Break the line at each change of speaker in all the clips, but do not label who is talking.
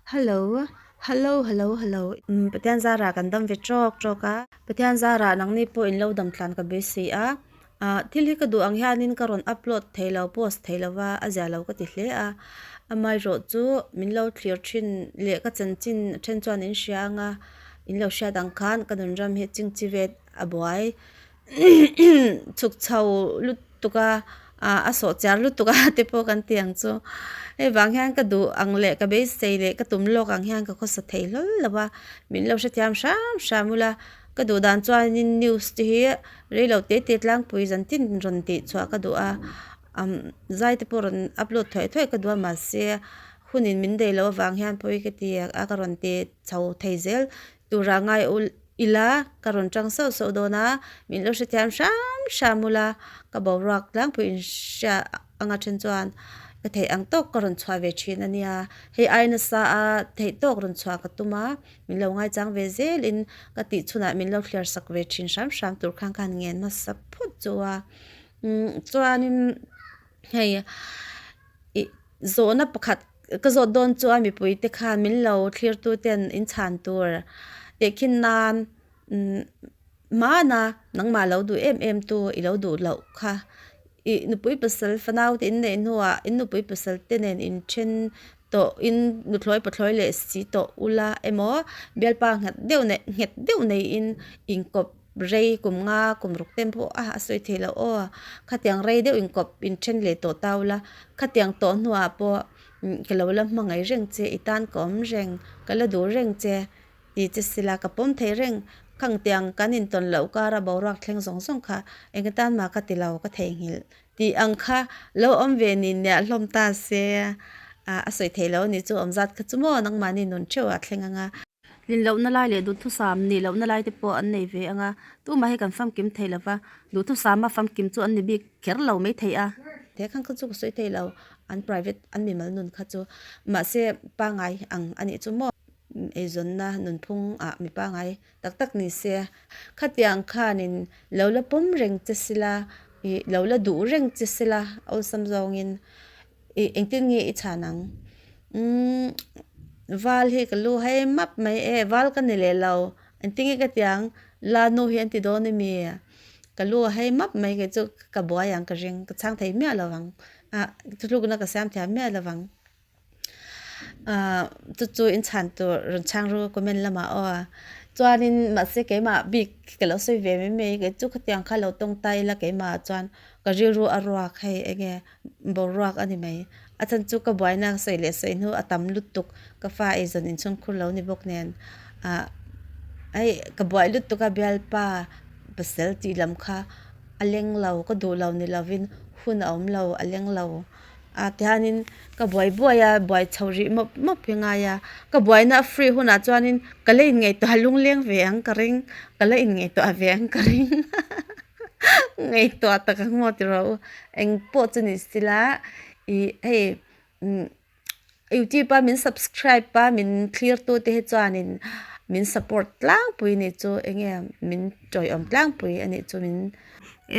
Hello hello hello hello umm Pathian zarah kan dam ve trawk trawk a Pathian zarah nangni pawh in lo dam tlan ka beisei a ah thil hi ka duh ang hianin ka rawn upload thei lo post thei lo va a zia lo ka ti hle a amaherawh chu min lo thlir thin leh ka chanchin then chuan in hria anga in lo hriat ang khan ka nun ram hi chingchi vet a buai. Chhuk chho lutuk a ah a sawh chiar lutuk a te pawh kan ti ang chu hei vang hian ka duh ang leh ka beisei leh ka tum lawk ang hian ka khawsa thei hlawl lo va min lo hrethiam hram hram ula ka duh dan chuanin news te hi rei lo te te tlangpui zan tin rawn tih chhuah ka duh a umm zai te pawh rawn upload thuai thuai ka duh a mahse hunin min daih loh avang hian pawi ka ti a ka rawn ti chho thei zel Tura ngai ila ka rawn tang sauh sauh dawn a, min lo hrethiam hram hram ula, ka boruak tlangpui in hria anga then chuan ka theih ang tawk ka rawn chhuah ve thin a nia, hei ai nasa a theih tawk rawn chhuah ka tum a, min lo ngaichang ve zel in ka tih chhunah min lo thliar sak ve thin hram hram tur khan ka han ngen hmasa phawt chu a, umm chuanin hei ih zawhna pakhat ka zawt dawn chuan mipui te khan min lo thlir tu ten in chhan tur tehkhin nan umm hmana nangmah lo duh em em tu i lo duh loh kha ih nupui pasal fanau te in neih hnuah in nupui pasal te nen in then tawh in nuthlawi pathlawi leh si tawh ula emaw bialpa nghet deuh neih nghet deuh neiin inkawp. Rei kum nga kum ruk te pawh a a sawi thei loh aw khatiang rei deuh inkawp inthen leh tawh ta ula khatiang tawh hnuah pawh ka lo la hmangaih reng che i tan ka awm reng ka la duh reng che tih che sila ka pawm thei reng khangtiang kan intawn loh kara boruak thleng zawng zawng kha eng atan mah ka ti lo ka theihnghilh tih ang kha lo awm ve ni nia hlawm ta se a sawi thei loh a nih chu awm zat kha chu maw nangmahni nun theuh ah thleng anga. Tlin lohna lai leh duhthusam nih lohna lai te pawh an nei ve ang a, tumah hi kan famkim thei lo va, duhthusama famkim chu an ni bik kher lo mai thei a. He khan kha chu ka sawi thei lo, an private an mimal nun kha chu mahse pangai ang a nih chu maw. Eizawnna nunphung ah mi pangai tak tak ni se, khatiang khanin lo la pawm reng che sila, ih lo la duh reng che sila awlsam zawngin Ih engtin nge i chhan ang? Umm val hi ka lu hai map mai e, val ka ni leh lo, engtin nge ka ti ang? La nu hi an ti dawn emi? Ka lu a hai map mai kei chu ka buai ang ka ring, ka chhang thei miah lo vang, ah thutlukna ka siam thiam miah lo vang. Ah chu chu in chhan tur rawn chhang ru comment lamah aw a, chuanin mahse keimah bik ka lo sawi ve mai mai kei chu khatiang kha lo tawng ta ila keimah ah chuan ka rilru a ruak hei enge boruak a ni mai. A chhan chu ka buaina sawi leh sawi hnu a tam lutuk ka fa eizawn inchhungkhur lo ni bawk nen ah hei ka buai lutuk a bialpa pasal tih lam kha a leng lo ka duh lo ni lovin hun a awm lo a leng lo a tihianin ka buai buai a buai chho rih mawp mawp hi ngai a ka buaina a free hunah chuanin ka la inngaihtuah lungleng ve ang ka ring ka la inngaihtuah ve ang ka ring. Ngaihtuah tak ang maw ti rawh u. Eng pawh chu ni sila ih hei umm youtube a min subscribe a min thlir tu te hi chuanin min support tlangpui a nih chu eng nge min tawiawm tlangpui a nih chu min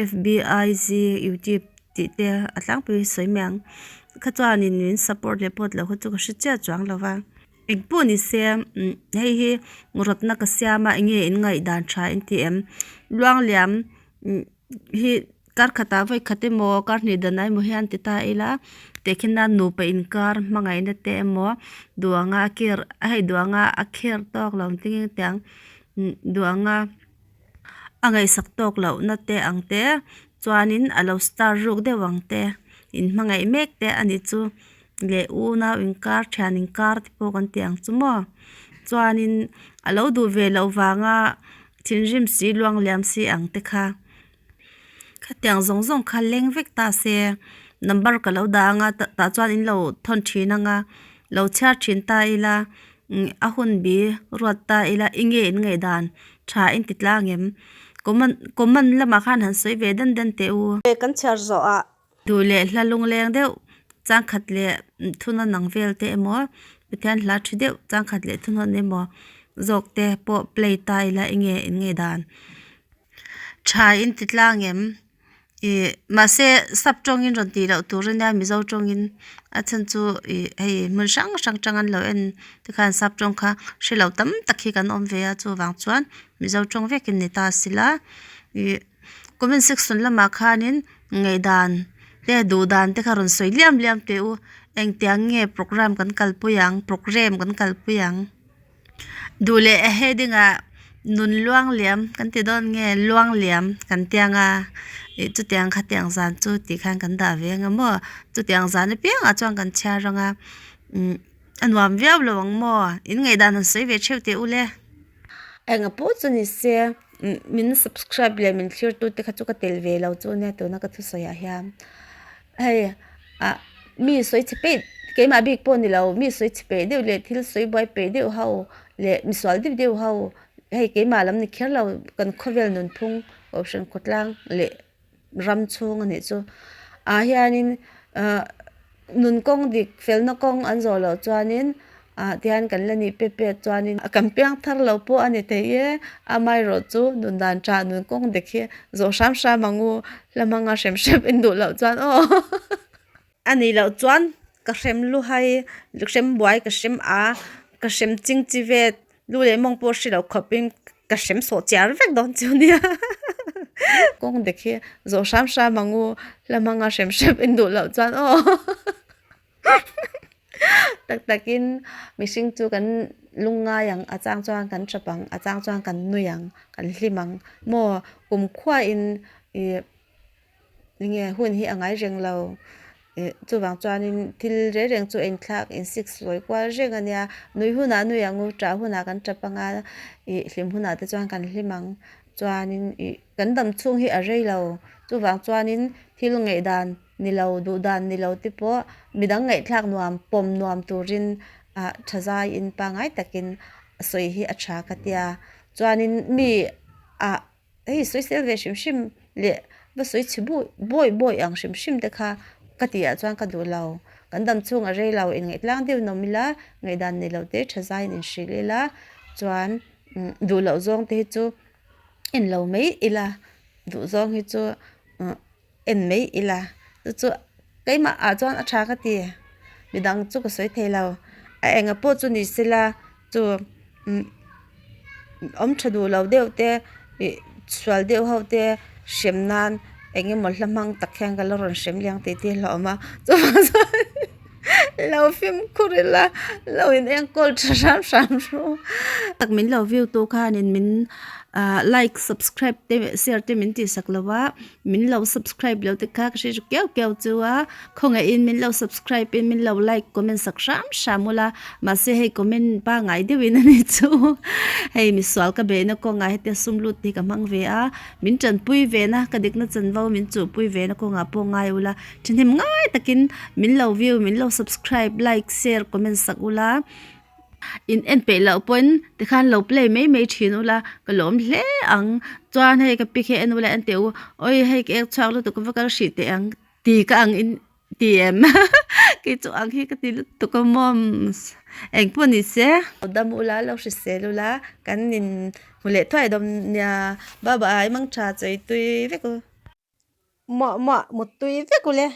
F_B_I_G youtube tih te a tlangpui sawi mai ang kha chuanin min support leh pawt loh kha chu ka hre chiah chuang lo va. Eng pawh ni se hei hi rawtna ka siam a enge in ngaihdan tha in ti em luangliam hi kar khatah vawi khat emaw kar hnih dan ah emaw hian ti ta ila tehkhin nan nupa inkar hmangaihna te emaw duh anga a care hei duh anga a care tawk lo ang tih nge tiang duh anga a ngaihsak tawk loh na te ang te chuanin a lo star ruk deuh ang te in hmangaih mek te a nih chu. Leh unau inkar thian inkar te pawh kan tih ang chu maw chuanin a lo duh ve loh vanga thinrim si luang liam si ang te kha khatiang zawng zawng kha leng vek ta se number ka lo dah anga tah chuan in lo thawn thin anga lo chhiar thin ta ila a hun bi ruat ta ila enge in ngaihdan tha in ti tlang em comment comment lamah khan han sawi ve dan dan teh u. Kan chhiar zawh ah Duh leh hla lungleng deuh changkhat leh thunawn ang vel te emaw Pathian hla thi deuh changkhat leh thunawn emaw zawk te pawh play ta ila enge in ngei dan tha in ti tlang em? Ih mahse sap tawngin rawn tih loh tur ania mizo tawngin a chhan chu ih hei hmun hrang hrang tang an lo en te khan sap tawng kha hre lo tam tak hi kan awm ve a chuvang chuan mizo tawng vekin ni ta sila ih comment section lamah khanin ngaihdan te duh dan te kha rawn sawi liam liam teh u engtiang nge program kan kalpui ang program kan kalpui ang. Duh leh a heading ah nun luang liam kan ti dawn nge luang liam kan tiang a ih chutiang khatiang zan chu tih khan kan dah ve ang maw chutiang zan apiangah chuan kan chhiar ang a umm a nuam viau lo ang maw in ngaihdan han sawi ve theuh teh u le. Enga pawh chu ni se min subscribe leh min thlir tu te kha chu ka tel ve lo chu nia tuna ka thusawi ah hian hei ah mi sawi chhe peih keimah bik pawh ni lo mi sawi chhe peih deuh leh thil sawi buai peih deuh ho leh misual deuh deuh ho hei keimah lam ni kher lo kan khawvel nunphung kohhran khawtlang leh ram chhung a nih chu ah hianin ah nun kawng dik felna kawng an zawh loh chuanin ah tihian kan la nih pep pep chuanin kan piang thar lo pawh a ni thei e amaherawh chu nun dan tha nun kawng dik hi zawh hram hram ang u hla hmanga hrem hrep in duh loh chuan aw a nih loh chuan ka hrem lu hai hrem buai ka hrem a ka hrem ching chi vet lu leh mawng pawh hre loh khawp in ka hrem sawh chiar vek dawn chu nia kawng dik hi zawh hram hram ang u hla hmanga hrem hrep in duh loh chuan aw tak takin mihring chu kan lungngai ang a chang chuan kan tap ang a chang chuan kan nui ang kan hlim ang maw kumkhua in ih enge hun hi a ngai reng lo ih chuvang chuanin thil reng reng chu a inthlak insik sawi kual reng a nia nui hunah nui ang u ṭah hunah kan ṭap ang a ih hlim hunah te chuan kan hlim ang chuanin ih kan dam chhung hi a rei lo chuvang chuanin thil ngaihdan ni lo duh dan ni lo te pawh midang ngaihthlak nuam pawm nuam turin ah tha zaiin pangngai takin sawi hi a tha ka tia chuanin mi ah hei sawi sel ve hrim hrim leh va sawi chhe bawi bawi ang hrim hrim te kha ka tih ah chuan ka duh lo kan dam chhung a rei lo inngaih tlang deuh nawm ila ngaihdan nei lo te tha zaiin inhrilh ila chuan duh loh zawng te hi chu en lo mai ila duh zawng hi chu en mai ila chu chu keimah ah chuan a tha ka ti midang chu ka sawi thei lo a enga pawh chu ni sela chu umm awm tha duh lo deuh te ih sual deuh ho te hrem nan eng emaw hla hmang tak hian ka la rawn hrem liang tih te hi a hlauhawm a chuvang chuan lo fimkhur ila lo in enkawl tha hram hram ru tak min lo view tu khanin min ah like subscribe te share te min tihsak lo a min lo subscribe lo te kha ka hre keuh keuh chu a khawngaihin min lo subscribe in min lo like comment sak hram hram ula mahse hei comment pangngai deuhin a ni chu hei misual ka beihna kawngah hetia sum lut te hi ka hmang ve a min tanpui ve na ka dikna chanvo min chuhpui ve na kawngah pawh ngai ula thahnem ngai takin min lo view min lo subscribe like share comment sak ula. In en peih loh pawhin tikhan lo play mai mai thin ula ka lawm hle ang chuan hei ka pic hi en ula en teh u awi hei ka ek chhuak lutuk ka va kal hrih teh ang ti ka ang in ti em kei chu ang hi ka ti lutuk a mawms eng pawh ni se. Dam ula lo hrisel ula kan in hmu leh thuai dawn nia bye bye mangtha chawi tui vek u. Muah muah mut tui vek ule.